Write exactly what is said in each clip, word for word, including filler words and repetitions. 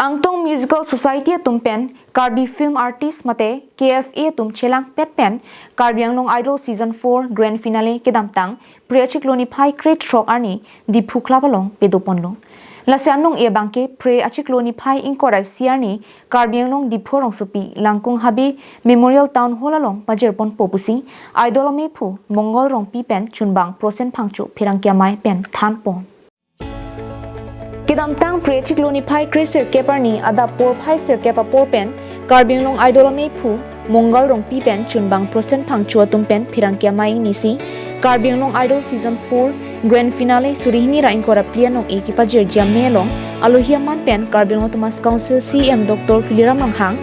Angtong Musical Society atum pen Karbi Film Artist mate K F A atum chelangpet pen Karbi Anglong Idol Season four Grand Finale kedamtang Phre achiklo niphai krethrok arni Diphu Club along pedoponlo. Lasi anong-e abangke Phre achiklo niphai ingkoi ra isi arni Karbi Anglong Diphu rongsopi Langkung Habe Memorial Town Hall along pajirponpo pusi Idol amephu Mongol Rongpi pen chunbang Prosen Phangcho pherangke amei pen thanpon. Kedamtang Phre achiklo niphai kresirkep arni adap porphai sirkep apor pen Karbi Anglong Idol amephu Mongol Rongpi pen chunbang Prosen Phangcho atum pen pherangke amei ingnisi Karbi Anglong Idol Season four Grand Finale suri hini ra ingkoi ra phli anong-e kepajirji amei along alohi aman pen Karbi Anglong Autonomous Council C E M Doctor Tuliram Ronghang,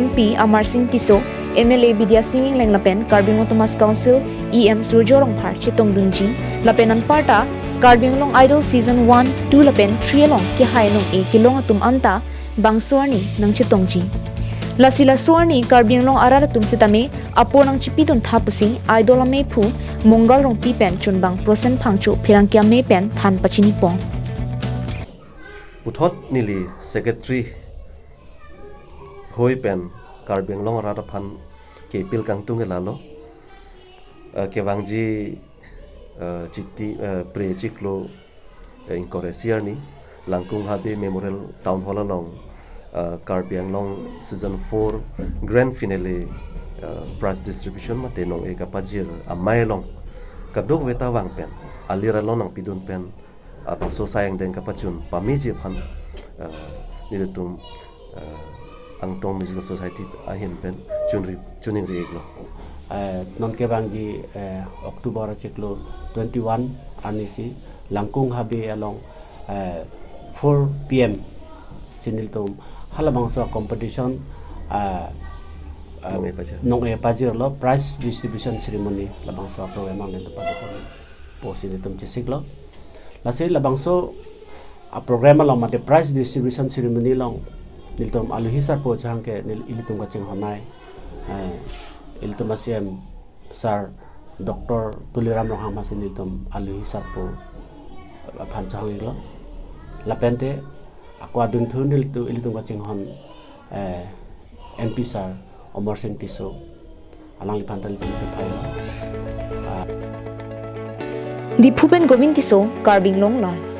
M P Amarsing Tisso, M L A Bidya Sing Engleng lapen Karbi Anglong Autonomous Council E M Surjya Rongphar chetongdunji. Lapen anparta Karbi Anglong Idol Season one, two lapen three along kehai anong-e kelong atum anta bangso arni nangchetongji. Lasi laso arni Karbi Anglong arat atum sitame apor nangchipidun tha pusi Idol amephu Mongol Rongpi pen chunbang Prosen Phangcho pherangke amei pen than pachinipon. Puthot neli Secretary hoi pen Karbi Anglong arat aphan ke-appeal kangtung ke lalo. Eh, kevangji, eh, Chiti, eh, Phre achiklo, eh, ingkoi ra isi arni Langkung Habe Memorial Town Hall along, eh, Karbi Anglong Season four Grand Finale, eh, prize distribution mate anong-e kapajir amei along kadokave ta vang pen alir along nangpidun pen labangso asai angdeng kapachun pameji aphan, eh, nelitum, eh, Angtong Musical Society ahin pen chunri, choningri-iklo. Eh, non kevangji, eh, October achiklo twenty-one arnisi Langkung Habe along, eh, four P M si nelitum halabangso competition, eh, eh, Nong-e pajir. Nong-e pajirlo, prize distribution ceremony labangso program nelitum padoponpo si nelitum chesiklo. Lasi labangso aprogram along mate prize distribution ceremony along nelitum alohi sarpo chehang ke nel-, ilitum kachinghon-ai, eh, ilitum a-C E M sir Doctor Tuliram Ronghang masi nelitum alohi sarpo aphan chehang-iklo. Lapente ako adun thu nelitum, ilitum kachinghon, eh, M P sir Amarsing Tisso alangliphan ta nelitum chephailo. Ah. Diphu pen Govind Tisso, Karbi Anglong Live.